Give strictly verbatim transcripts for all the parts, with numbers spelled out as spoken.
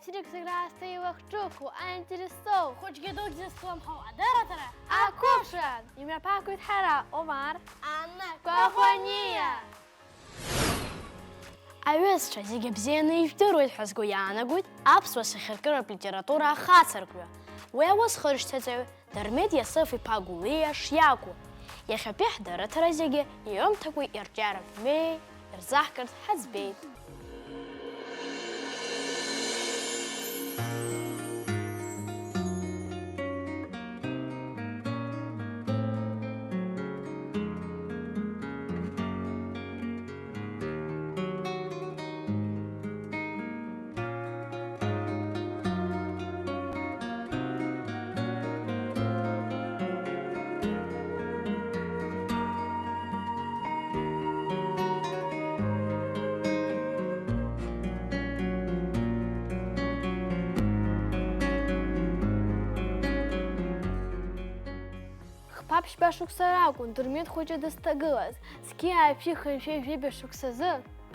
Зегь раасҭа илахҿыху, аинтересоу, хәыҷгьы дугьы зызҭлымҳау адырраҭара ақәыԥшра! Имҩаԥаагоит ҳара, Омар, Анна, Кәаӷәаниа! Аҩызцәа, зегьы бзианы ижәдыруеит ҳәа сгәы иаанагоит аԥсуа сахьаркыратә литература ахацыркҩы. Уи аус хыршьҭаҵаҩ Дырмит Иасыф-иԥа Гәлиа шиакәу. Иахьатәи ҳдырраҭара зегьы иҩымҭақәа ирҿиаратә бнеи ирзаҳкырц ҳаӡбеит. Хԥа-ԥшьба шықәса ракәын Дырмит хәыҷы дызҭагылаз. Зқьи ааи жәи-хынҩажәи жәаба шықәсазы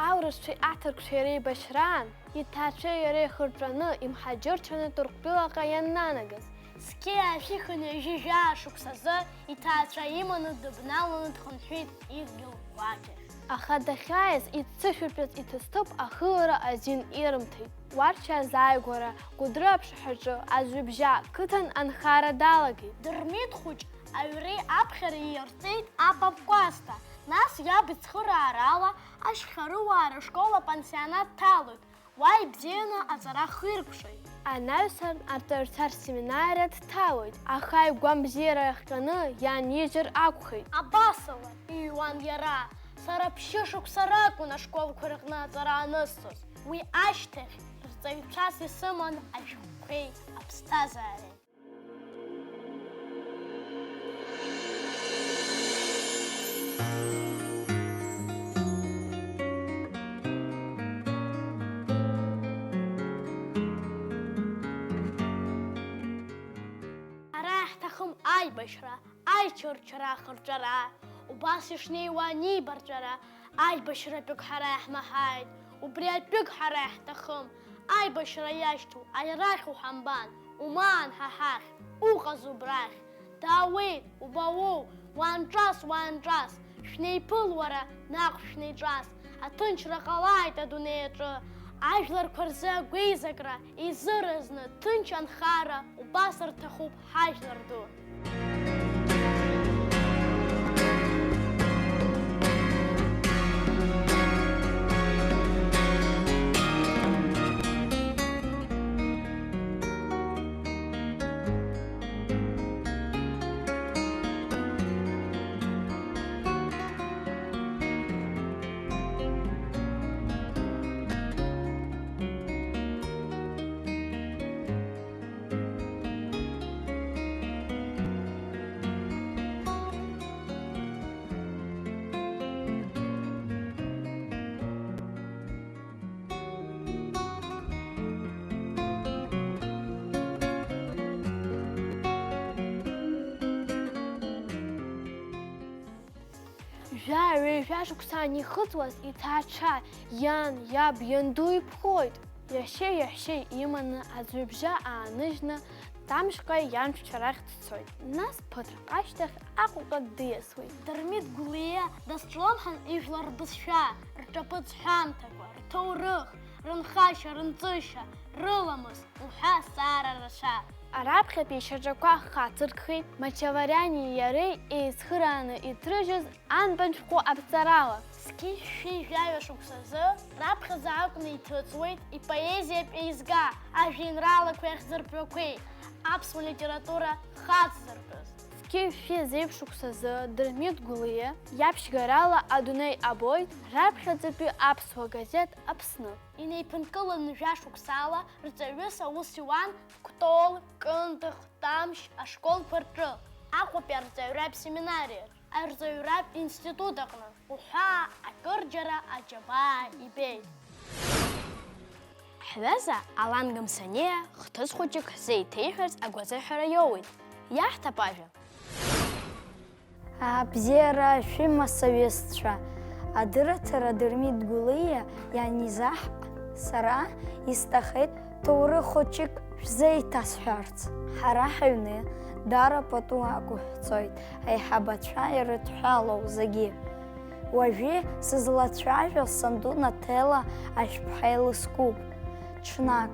аурысцәеи аҭырқәцәеи реибашьраан иҭаацәеи иареи хырҵәаны имҳаџьырцәаны Ҭырқәтәылаҟа ианнанагаз, зқьи ааи жәи-хынҩажәи жәаа шықәсазы иҭаацәа иманы дыбналаны дхынҳәит идгьыл гәакьахь. Аха дахьааиз иццышәыртәыз иҭыӡҭыԥ ахылара азин ирымҭеит. Уарча азааигәара Кәыдры аԥшаҳәаҿы аӡҩыбжьа қыҭан анхара далагеит. Дырмит хәыҷ аҩреи аԥхьареи иирҵеит апап Кәасҭа, нас иаб ицхыраарала ашьхарыуаа рышкол апансионат дҭалоит, уа ибзианы аҵара хиркәшеит. Анаҩсан арҵаҩцәа рсеминариа дҭалоит, аха игәамбзиара иахҟьаны иаанижьыр акәхеит. Абасала иҩуан иара, сара ԥшьышықәса ракәын ашколқәа рҟны аҵара анысҵоз. Уи ашьҭахь рҵаҩцәас исыман ашәҟәқәеи аԥсҭазаареи. Ара иаҳҭахым аибашьра, аичырчара, ахырҵәара, убас ишнеиуа анибарҵәара, аибашьратәык ҳара иаҳмаҳаит, убри атәык ҳара иаҳҭахым, аибашьра иашьҭоу арахь уҳамбан, умаан ҳа ҳахь, уҟаз убрахь. Даауеит, убауоу, уаанҿас, уаанҿас, шәнеиԥыл уара, наҟ шәнеиҿас, аҭынчра ҟалааит адунеи аҿы, ажәларқәа рзы агәеизакра, изыразны ҭынч анхара убас рҭахуп ҳажәлар ду. Жәа-ҩажәа шықәса анихыҵуаз, иҭаацәа, иан, иаб, ианду иԥхоит. Иашьеи иаҳәшьеи иманы аӡҩыбжьа ааныжьны, Тамшьҟа ианшәцәа рахь дцоит. Нас ԥыҭрак ашьҭахь Аҟәаҟа диасуеит. Дырмит Гәлиа дазҿлымҳан ижәлар рбызшәа, рҿаԥыц ҳәамҭақәа, рҭоурых, рынхашьа, рынҵышьа, рыламыс уҳәа азҵаара рацәа. Араԥхьатәи ишьаҿақәа хацыркхеит Мачавариани иареи еицхырааны иҭрыжьыз Анбан шәҟәы аԥҵарала? Зқьи жәшәи жәаҩа шықәсазы раԥхьаӡа акәны иҭыҵуеит ипоезиатә еизга, ажәеинраалақәеи ахьӡыртәқәеи аԥсуа литература хацзыркыз. Зқьи жәшәи зеиԥш шықәсазы Дырмит Гәлиа иаԥшьгарала адунеи абоит раԥхьаӡатәи аԥсуа газеҭ Аԥсны. Инеиԥынкыланы жәа шықәсала рҵаҩыс аус иуан Кәтол, Кындыӷ, Тамшь ашколқәа рҿы, Аҟәатәи арҵаҩратә семинариаҿ, арҵаҩратә институт аҟны уҳәа акырџьара аџьабаа ибеит. Ҳҩыза Алан Гамсаниа хҭыс хәыҷык ҳзеиҭеиҳәарц агәазыҳәара иоуеит. Иаҳҭап ажәа. Абзиара шәымаз, саҩызцәа! Адырраҭара Дырмит Гәлиа ианизаҳҟ, сара исҭахеит Ҭоурых хәыҷык шәзеиҭасҳәарц. Ҳара ҳаҩны даара пату ақәыҳәҵоит аиҳабацәа ирыдҳәалоу зегьы. Уажәы сызлацәажәо санду Наҭела Ашәԥҳа илыскуп. Ҽнак,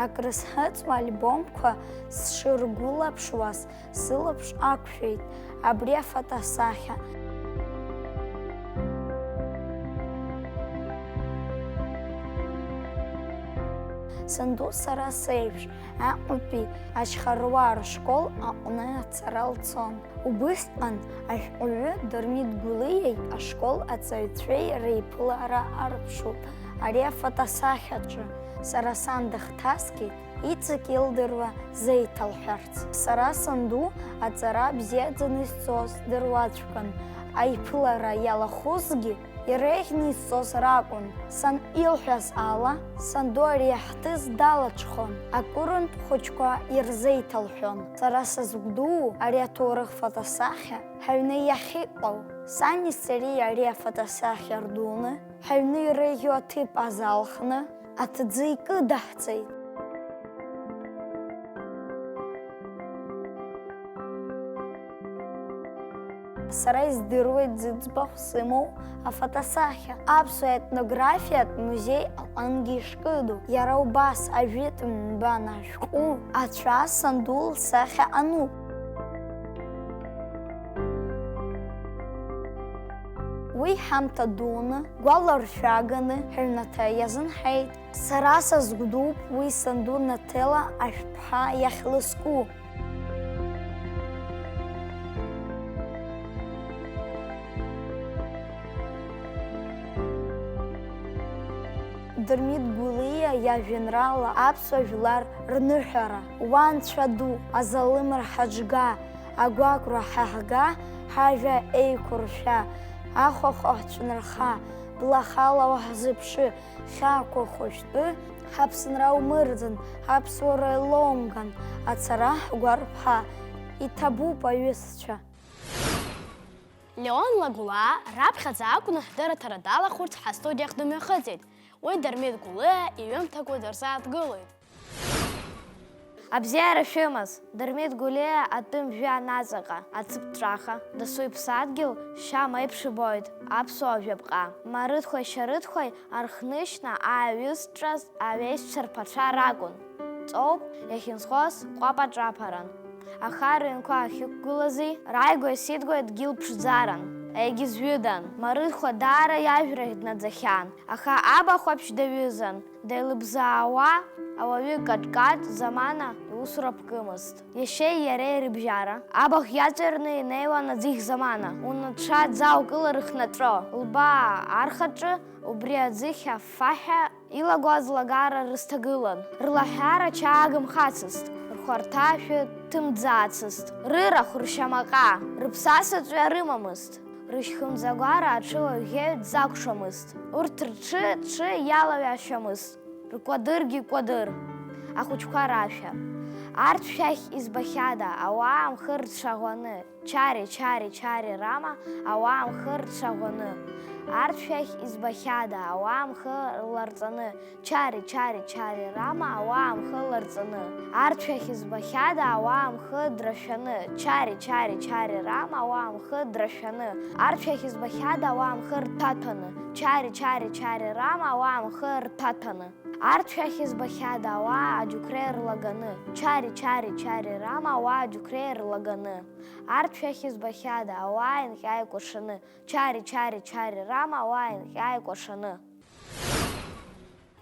акрызхыҵуа альбомқәа сшыргәылаԥшуаз, сылаԥш ақәшәеит абри афотосахьа. Санду сара сеиԥш, Аҟәатәи ашьхаруаа рышкол аҟны ацара лцон. Убысҟан ашәҟәыҩҩы Дырмит Гәлиеи ашкол аҵаҩцәеи реиԥылара арԥшуп ари афотосахьаҿы. Сара сан дыхҭаскит, иҵегь илдыруа зеиҭалҳәарц. Сара санду аҵара бзиаӡаны исҵоз дыруаӡәкын, аиԥылара иалахәызгьы иреиӷьны исҵоз ракәын. Сан илҳәаз ала, санду ари аҳҭыз далаҽхон, акурынтә хәыҷқәа ирзеиҭалҳәон. Сара сазгәдуу ари аҭоурых фотосахьа ҳаҩны иахьыҟоу. Сани сареи ари афотосахьа рдуны, ҳаҩны иреиӷьу аҭыԥ азалхны, аҭӡы икыдаҳҵеит. Сара издыруеит зыӡбахә сымоу афотосахьа, аԥсуа етнографиатә музеи аҟынгьы ишкыду. Иара убас ажәытә нбан ашәҟәы ацәа санду лсахьа ануп. Уи ҳамҭа дуны, гәаларшәаганы ҳаҩнаҭа иазынҳаит. Сара сазгәдууп уи санду Наҭела Ашәԥҳа иахьлыскуу. Дырмит Гәлиа иажәеинраала аԥсуа жәлар рныҳәара. Уа Анцәа ду, азалымра ҳаҿга, агәакра ҳаҳга, ҳажәа еиқәыршәа, ахәахәа ҳцәынырха, блахала уаҳзыԥшы, хьаақәа хәышәтәы, ҳаԥсынра умырӡын, ҳаԥсуара еилоумган, ацара ҳгәарԥҳа, иҭабуп аҩызцәа. Леон Лагәлаа раԥхьаӡа акәны ҳдырраҭара далахәырц ҳастудиахь дымҩахыҵит. Уи Дырмит Гәлиа иҩымҭақәа дырзааҭгылоит. Абзиара шәымаз, Дырмит Гәлиа атәым жәҩан аҵаҟа, ацыԥҵәаха, дасу иԥсадгьыл шьам еиԥш ибоит аԥсуа жәаԥҟа. Марыҭхәеи Шьарыҭхәеи архнышьна ааҩызҵәаз аҩеишьцәа рԥацәа ракәын. Ҵоуп иахьынхоз ҟәапа-ҿаԥаран. Аха рыҩнқәа ахьықәгылази, рааигәа исидгои дгьыл ԥшӡаран, егьызҩыдан. Марыҭхәа даара иажәрахь днаӡахьан, аха абахәаԥшь даҩызан, деилыбзаауа ауаҩы каҿ-каҿ замана иусура ԥкымызт. Иашьеи иареи рыбжьара абахә иаҵәарны инеиуан аӡыхь замана, унаҿа ӡаукыла рыхнаҵәо, лбаа архаҿы убри аӡыхь аффаҳәа илагоз лагара рысҭагылан. Рлаҳәара чаагымхацызт, рхәарҭа ашәы ҭымӡаацызт, рырахә, ршьамаҟа, рыԥсасаҵәҩа рымамызт, рышьхымӡагәара аҽы уаҩгьы дзакәшамызт, урҭ рҽы ҽы иалаҩашьамызт, ркәадыргьы кәадыр, ахәыҷқәа рашәа. Арҭ шәахь избахьада, ауаа амхы рцәаӷәаны, Чари, чари, чари рама ауаа амхы рцәаӷәаны, арҭ шәахь избахьада, ауаа амхы ларҵаны, чари, чари, чари рама ауаа амхы ларҵаны, арҭ шәахь избахьада, ауаа амхы драшәаны, чари, чари, чари рама ауаа амхы драшәаны, арҭ шәахь избахьада, ауаа амхы рҭаҭәаны, чари, чари, чари рама ауаа амхы рҭаҭәаны, арҭ шәахь избахьада, ауаа аџьықәреи рлаганы, чари, чари, чари рама ауаа аџьықәреи рлаганы. Арҭ шәахь избахьада, ауаа инҟьа-икәашаны, чари, чари, чари рама, ауаа инҟьа-икәашаны.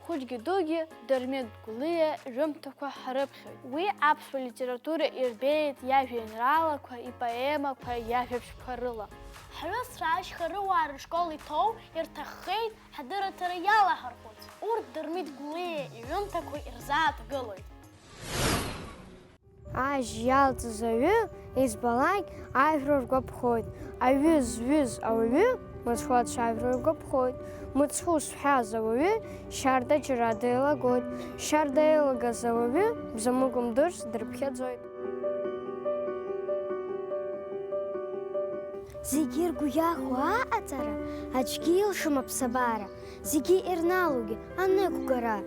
Хәыҷгьы дугьы Дырмит Гәлиа ижәымҭақәа ҳрыԥхьоит. Уи аԥсуа литература ирбеит иажәеинраалақәа, ипоемақәа, иажәабжьқәа рыла. Ҳҩызцәа ашьхарыуаа рышкол иҭоу ирҭаххеит ҳдырраҭара иалаҳархәырц. Урҭ Дырмит Гәлиа иҩымҭақәа ирзааҭгылоит. Ажь иалҵыз аҩы, избалак, ажәра ргәаԥхоит. Аҩы зҩыз ауаҩы, мыцхәы ацәажәара ргәаԥхоит. Мыцхәы зҳәаз ауаҩы, шьарда џьара деилагоит. Шьарда еилагаз ауаҩы, бзамыҟә мдырс дырԥхьаӡоит. Зегьы ргәы иахәо аҟаҵара, аӡәгьы илшом аԥсабара. Зегьы ирналогьы анықәгара,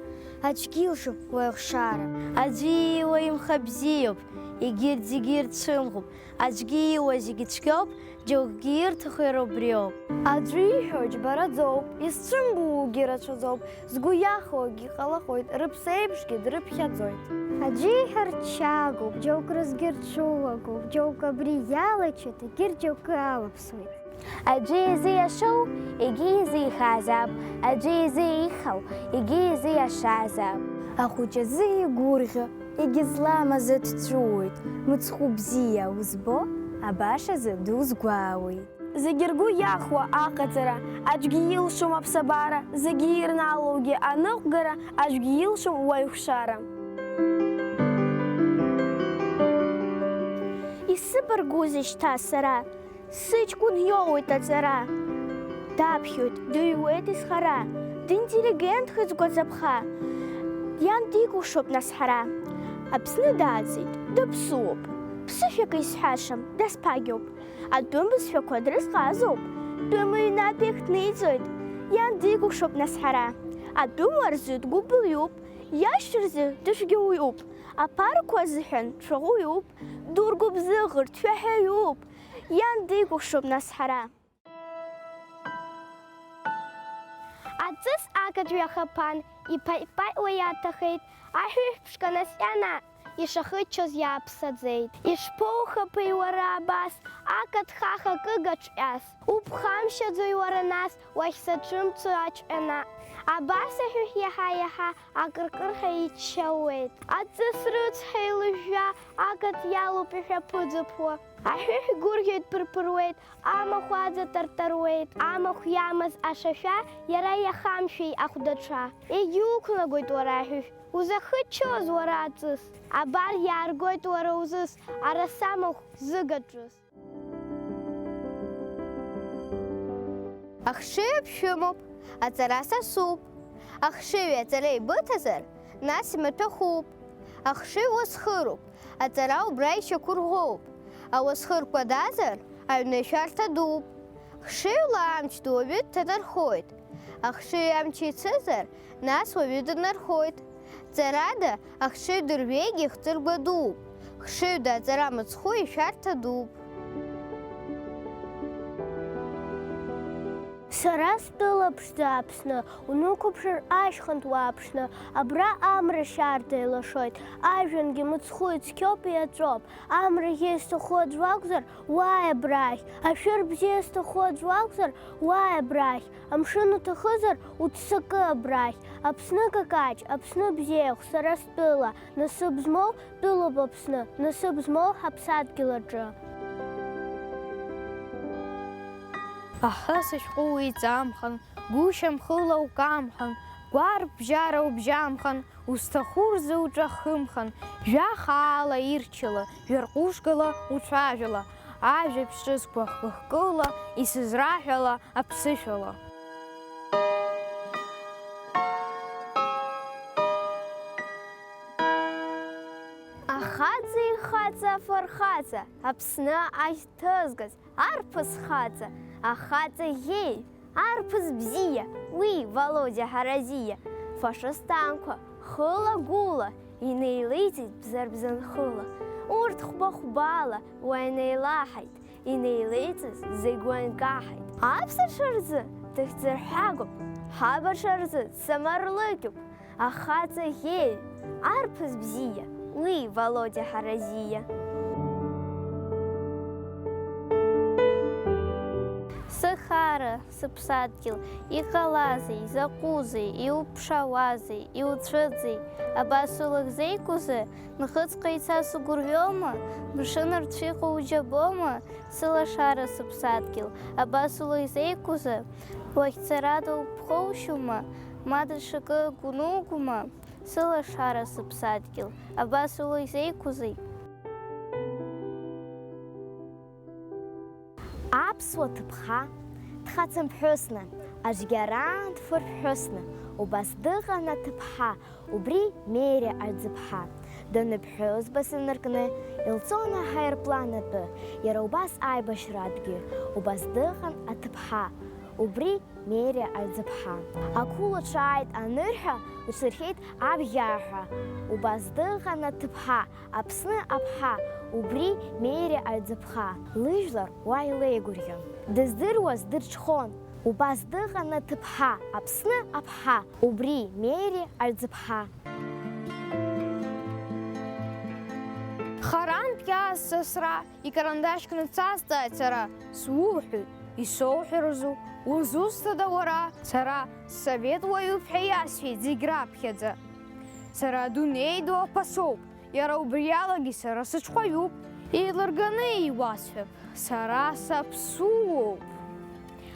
Аӡәгьы илшом уи ахшара. Аӡәы ииуа имха бзиоуп, егьырҭ зегьы ирцәымӷуп. Аӡәгьы ииуа зегьы цәгьоуп, џьоукгьы ирҭаху иара убриоуп. Аӡәы ииҳәо џьбараӡоуп, изцәымӷугьы рацәаӡоуп, згәы иахәогьы ҟалахоит, рыԥсеиԥшгьы дрыԥхьаӡоит. Аӡәы ииҳәар ччагоуп, џьоук рызгьы рцәуагоуп, џьоук абри иалачоит, егьырҭ џьоукы алаԥсуеит. Аӡәы изы иашоу егьи изы ихазаап, аӡәы изы ихьау егьи изы иашазаап. Ахәыҷазы игәырӷьо, егьызлам азы дҵәыуоит, мыцхәы бзиа узбо, абашазы дузгәаауеит. Зегьы ргәы иахәо аҟаҵара, аӡәгьы илшом аԥсабара, зегьы ирналоугьы аныҟәгара, аӡәгьы илшом уаҩхшара. Исыбаргәузеи шьҭа сара? Сыҷкәын иоуеит аҵара. Даԥхьоит, дыҩуеит изхара, динтеллигентхеит згәаҵаԥха. Иан дикәыхшоуп нас ҳара. Аԥсны дааӡеит, даԥсуоуп. Ԥсышәак изҳәашам, дазԥагьоуп. Атәым бызшәақәа дрызҟазоуп. Тәым ҩнатә еиқәниҵоит, иан дикәыхшоуп нас ҳара. Атәым уа рзы дгәыбылҩуп, иашьцәа рзы дыжәгьауҩуп. Аԥарақәа азыҳәан дшәаҟәыҩуп, дургәыбзыӷыр, дшәаҳәаҩуп. Иан дикәыхшоуп нас ҳара. Аҵыс акаҿ ҩахаԥан, иԥаҟьпаҟьуа иаҭахеит, аҳәыҳә ԥшқа наскьа наҟ ишахыччоз иааԥсаӡеит. Ишԥоухаԥеи уара абас, акаҭхаха кыга ҿҟьас? Уԥхамшьаӡои уара нас, уахьсаҿымцо аҿҟьа наҟ? Абас аҳәыҳә иаҳа-иаҳа акыркырҳәа иччауеит. Аҵыс рыцҳа еилыжәжәа акаҭ иалоуп иҳәаԥыӡыԥуа. Аҳәыҳә гәырӷьоит, ԥырԥыруеит, амахә аӡа тартаруеит. Амахә иамаз ашашәа иара иахамшәеи ахәдаҽа. Егьуқәнагоит уара аҳәыҳә, узахыччоз уара аҵыс. Абар иааргоит уара узыс, араса махә зыгаҿыз. Ахшыҩ аԥшәымоуп, аҵара сасуп. Ахшыҩ аҵара ибыҭазар, нас имаҭәахәуп. Ахшыҩ уасхыруп, аҵара убра ишьақәырӷәӷәоуп. Ауасхыр кәадазар, аҩны ашәарҭа дууп. Хшыҩла амч ду уаҩы дҭанархоит. Ахшыҩ амч ицызар, нас уаҩы дынархоит. Ҵарада, ахшыҩ дырҩегьых ҵыргәа дууп. Хшыҩда аҵара мыцхәы ишәарҭа дууп. Сара стәыла ԥшӡа Аԥсны, унықәыԥшыр ашьхантә уааԥшны, абра амра шьарда илашоит, ажәҩангьы мыцхәы ицқьоуп, иаҵәоуп, амра ӷьеҩ зҭаху аӡә уакәзар, уааи абрахь, ашәыр бзиа зҭаху аӡә уакәзар, уааи абрахь, амшын уҭахызар, уццакы абрахь, Аԥсны какаҷ, Аԥсны бзиахә, сара стәыла, насыԥ змоу тәылоуп Аԥсны, насыԥ змоу ҳаԥсадгьыл аҿы. Аха сышәҟәы уиҵамхан, гәышьамхыла укамхан, гәарԥ бжьара убжьамхан, узҭаху рзы уҿахымхан, жәа хаала ирчала, жәарҟәышгала уцәажәала, ажәабжь ҿыц гәыхкыла, исызраҳәала аԥсышәала. Ахаҵа ихаҵа афырхаҵа, Аԥсны ахьҭызгаз, арԥыс хаҵа, ахаҵа ӷьеҩ, арԥыс бзиа, уи Володиа Ҳаразиа. Фашист танкқәа хыла-гәыла инеилеиҵеит бзарбзанхыла. Урҭ хәба-хәбала уа инеилаҳаит, инеилеиҵаз зегь уа инкаҳаит. Аԥсаҽа рзы дыхьӡырҳәагоуп, ҳабаҽа рзы дсамарлыкьуп. Ахаҵа ӷьеҩ, арԥыс бзиа, уи Володиа Ҳаразиа. Сыхаара, сыԥсадгьыл, иҟалазеи, закәызеи, иуԥшаауазеи, иуцәыӡи? Абас улахь зеиқәузеи? Нхыҵҟа ицаз угәырҩома? Мшын рцәа иҟоу уџьабома? Сылашара, сыԥсадгьыл, абас улахь зеиқәузеи? Уахьцарада уԥхоушьома? Ма даҽакы гәнугома? Сылашара, сыԥсадгьыл, абас улахь зеиқәузеи? Аԥсуа ҭыԥҳа дхацамԥҳәысны, аҿгьараан дфырԥҳәысны, убас дыҟан аҭыԥҳа, убри Мериа Арӡыԥҳа. Даныԥҳәызбаз инаркны, илҵон аҳаирплан атәы, иара убас аибашьратәгьы, убас дыҟан аҭыԥҳа. Убри Мериа Арӡыԥҳа. Ақәылацәа ааит анырҳәа, лҽырхьеит абӷьааҳәа. Убас дыҟан аҭыԥҳа, Аԥсны аԥҳа, убри Мериа Арӡыԥҳа. Лыжәлар уа илеигәырӷьон. Дыздыруаз дырҽхәон. Убас дыҟан аҭыԥҳа, Аԥсны аԥҳа, убри Мериа Арӡыԥҳа. Харантә иааз сасра, икарандашь кны дсазҵааит сара, суҳәоит, исоуҳәарызу, узусҭада уара? Сара ссовет уаҩуп ҳәа иасҳәеит зегь раԥхьаӡа. Сара адунеи ду аԥасоуп, иара убриалагьы сара сыҽхәаҩуп. Еилырганы иуасҳәап, сара саԥсуоуп.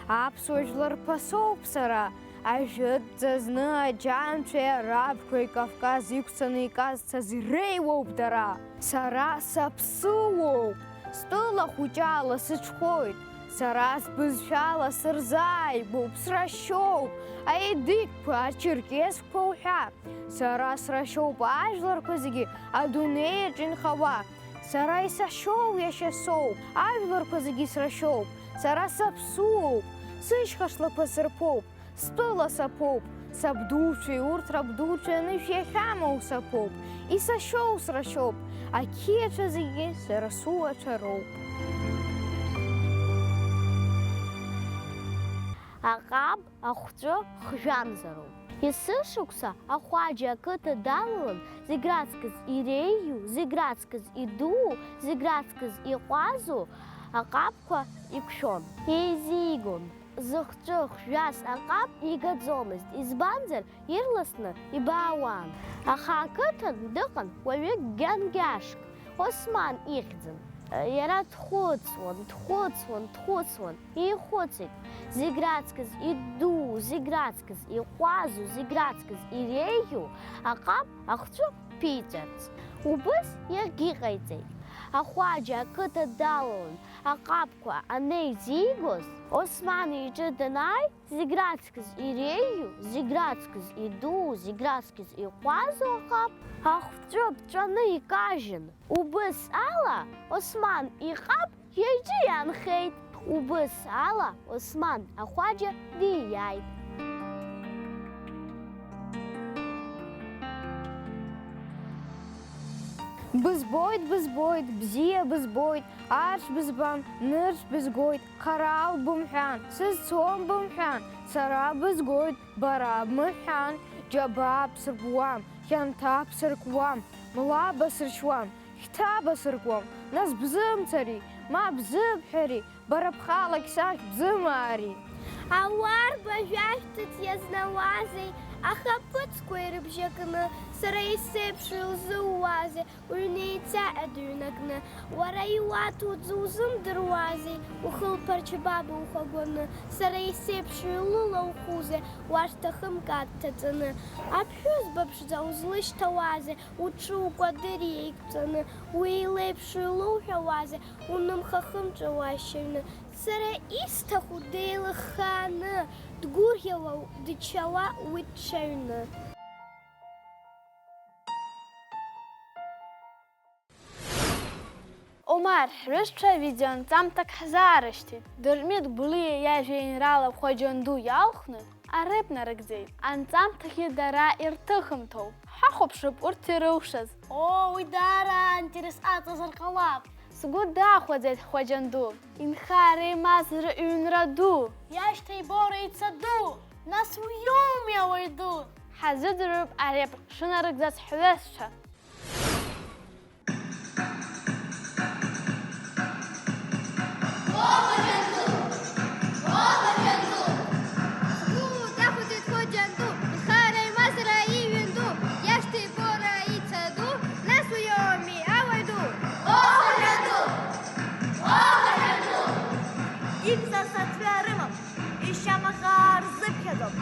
Аԥсуа жәлар рԥасоуп сара, ажәытәӡа зны аџьамцәеи арабқәеи Кавказ иқәцаны иказцаз иреиуоуп дара. Сара саԥсуоуп, стәыла хәыҷала сыҽхәоит, сара сбызшәала сырзааигәоуп, срашьоуп, аедыгьқәа, ачерқьесқәа уҳәа. Сара срашьоуп ажәларқәа зегьы адунеиаҿ инхауа. Сара исашьоу иашьа соуп, ажәларқәа зегьы срашьоуп. Сара саԥсуоуп, сышьха шлақәа сырԥоуп, стәыла саԥоуп. Сабдуцәеи урҭ рабдуцәеи анышә иахьамоу саԥоуп. Исашьоу срашьоуп, ақьиацәа зегьы сара сыуацәа роуп. Аҟаб ахәҵәы хжәамзароуп. Есышықәса ахәаџьа ақыҭа далалан, зегь раҵкыс иреиӷьу, зегь раҵкыс идуу, зегь раҵкыс иҟәазу аҟабқәа иқәшәон, еизигон. Зыхҵәы хжәаз аҟаб игаӡомызт, избанзар, ирласны ибаауан. Аха ақыҭан дыҟан уаҩык гьангьашк, Осман ихьӡын. Иара дхәыцуан, дхәыцуан, дхәыцуан, еихәыцит, зегь раҵкыс идуу, зегь раҵкыс иҟәазу, зегь раҵкыс иреиӷьу аҟаб ахәҵәы ԥиҵәарц. Убыс иагьыҟаиҵеит. Ахәаџьа ақыҭа далалан, аҟабқәа анеизигоз, Осман иҿы данааи, зегь раҵкыс иреиӷьу, зегь раҵкыс идуу, зегь раҵкыс иҟәазу аҟаб ахәҵәы ԥҵәаны икажьын. Убыс ала Осман иҟаб иаҩҿы иаанхеит. Убыс ала Осман ахәаџьа дииааит. Бызбоит, бызбоит, бзиа бызбоит, арҭ бызбам, нырцә бызгоит, харал бымҳәан, сызцом бымҳәан, сара бызгоит, бара бмыҳәан, џьабаа бсырбуам, хьанҭа бсыркуам, мла басыршьуам, хьҭа басыркуам, нас бзымцари, ма бзыбҳәари, бара бхалагь сахь бзымаари. Ауарба жәашәҭыц иазнауазеи, ахаԥыцқәа ирыбжьакны, сара исеиԥшу илзууазеи, уҩнеицаҟьа дыҩнакны? Уара иуаҭәоу ӡы узымдыруазеи, ухылԥарч баба ухагәаны, сара исеиԥшу илылоухузеи, уашҭахымк адҭаҵаны? Аԥҳәызба ԥшӡа узлышьҭауазеи, уҽы укәадыр еиқәҵаны, уи илеиԥшу илоуҳәауазеи, унымхахымҵәа уашьаҩны? Сара исҭаху деилыххааны, дгәырӷьауа, дыччауа уи дҽаҩны. Омар, ҳҩызцәа авидеоанҵамҭак ҳзаарышьҭит. Дырмит Гәлиа иажәеинраала Хәаџьанду иалхны ареп нарыгӡеит. Анҵамҭагьы дара ирҭыхымҭоуп. Ҳахәаԥшып урҭ ирылшаз. Оо, уи даара аинтерес аҵазар ҟалап. Сгәы дахәаӡеит Хәаџьанду. Инхара имазара ҩынра ду. Иашьҭеибора ица ду. Нас уиоуми ауаҩ ду? Ҳазыӡырҩып ареп шынарыгӡаз ҳҩызцәа. Сгәы дахәаӡеит Хәаџьанду, ихара имазара иҩын ду, иашьҭеибора ица ду, нас уиоуми ауаҩ ду? О, Хәаџьанду! О, Хәаџьанду! Ибза саҭәа рымам. Ишьамаҟа рзыԥхьаӡом,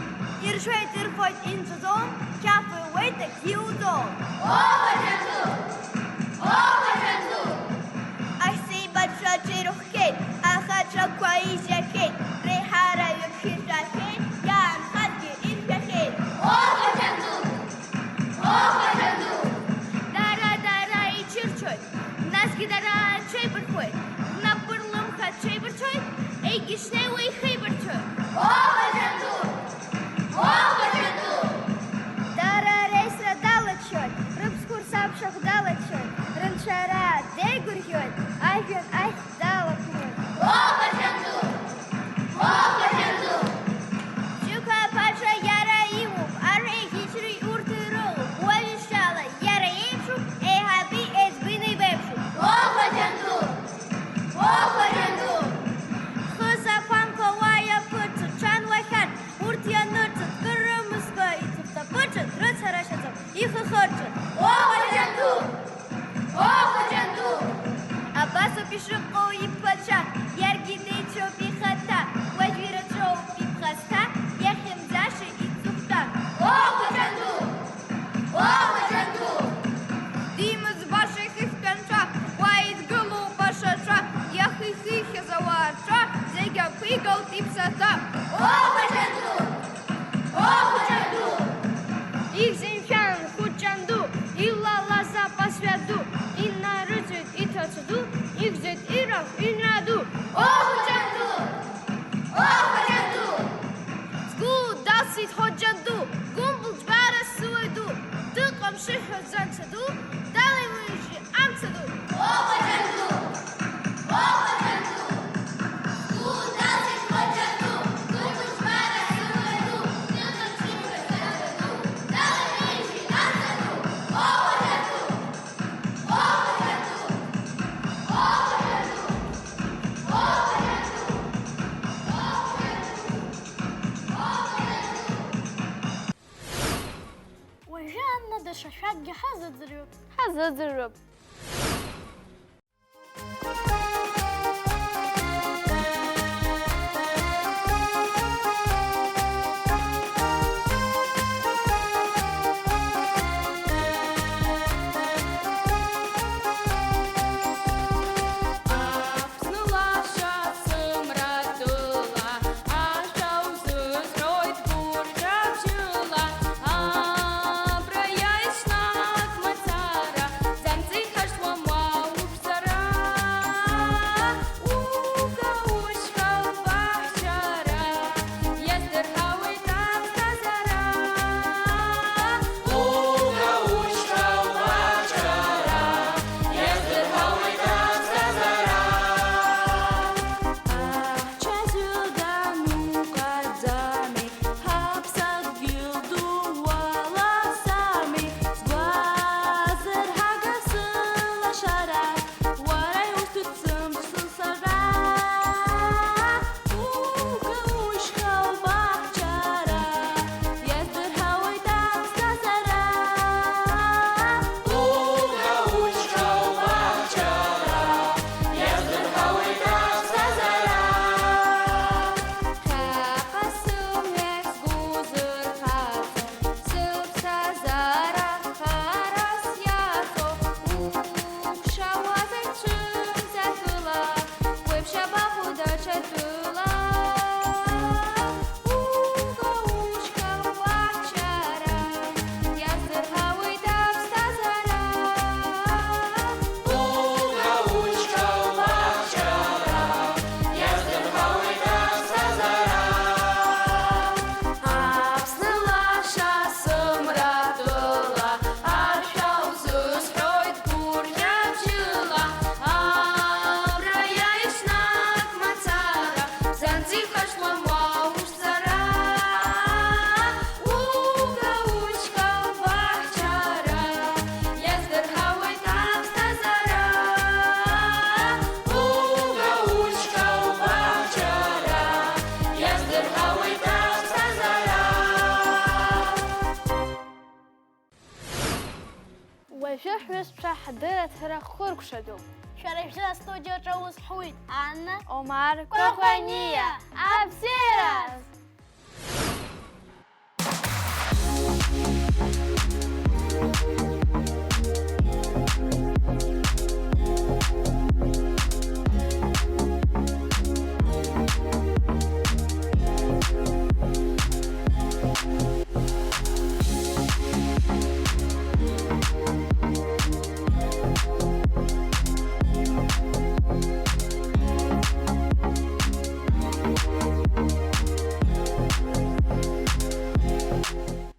иршәеит, ирфоит, инҵәаӡом, қьаф иуеит, акгьы иуӡом. Оҳ, Хәаџьанду! Оҳ, Хәаџьанду! Аҳәсеибаҭәра аҽеирыхәхьеит, ахаҵәақәа изжьахьеит, реиҳараҩык хьышәахьеит, иаанхазгьы иршәахьеит. Оҳ, Хәаџьанду! Оҳ, Хәаџьанду! Дара, дара ичырчоит. Насгьы дара аҽеибархуеит, рнапы рлымҳа аҽеибарчоит, егьышнеиуа ихеибарчоит. О, Ажәҩан, ажәҩан ахь далагоит. Оҳо, џьанду! Оҳо, џьанду! Џьука аԥацәа иара имоуп, арҩеи аӷьычреи урҭ ирылоуп, уажәшьҭала иара еиԥшуп, еиҳаби еиҵби неибеиԥшуп. Оҳо, џьанду! Оҳо, џьанду! Хыза қәанқәа уа иаԥырҵәеит, ҽан уахьад урҭ ианырҵоит, кыр рымызга ицыԥҵаԥырҵәеит, рыцҳа рашьаӡам, ихы хырҵәеит. Оҳо, џьанду! Оҳо, џьанду! Абас ауп ишыҟоу иԥацәа, иаргьы деицәоуп ихаҭа, уажә ираҿоуп иԥхасҭа, иахьынӡаша иҵыхәтәа. Оҳо, џьанду! Оҳо, џьанду! Димыӡбаша ихыхьтә анцәа, уа идгылоуп ашацәа, иахихихьаз ауаа рҿа зегь ақәигалт иԥсаҭа. Оҳо, џьанду! Оҳо, џьанду! Ихьӡ-мшәан хәыҷ ҷанду, илалаз апасҩа ду, инарыҵоит иҭаца ду, ихьӡоит ирахә, инра ду. Оҳо, џьанду! Оҳо, џьанду! Сгәы далсит ҳо џьанду, гәымбыл џьбара сыуаҩ ду, дыҟам шыҳәҳәоз анцәа ду, далеиҩыжьит амца ду. Оҳо, џьанду! Оҳо, џьанду! Уажәы, Анна, даҽа шәакгьы ҳазыӡырҩып. Ҳазыӡырҩып. Уажәы, ҳҩызцәа, ҳдырраҭара хыркәшаӡом. Шәара шәзы астудиаҿы аус ҳуит Анна, Омар, Кәаӷәаниа, Кәаӷәаниа, абзиараз!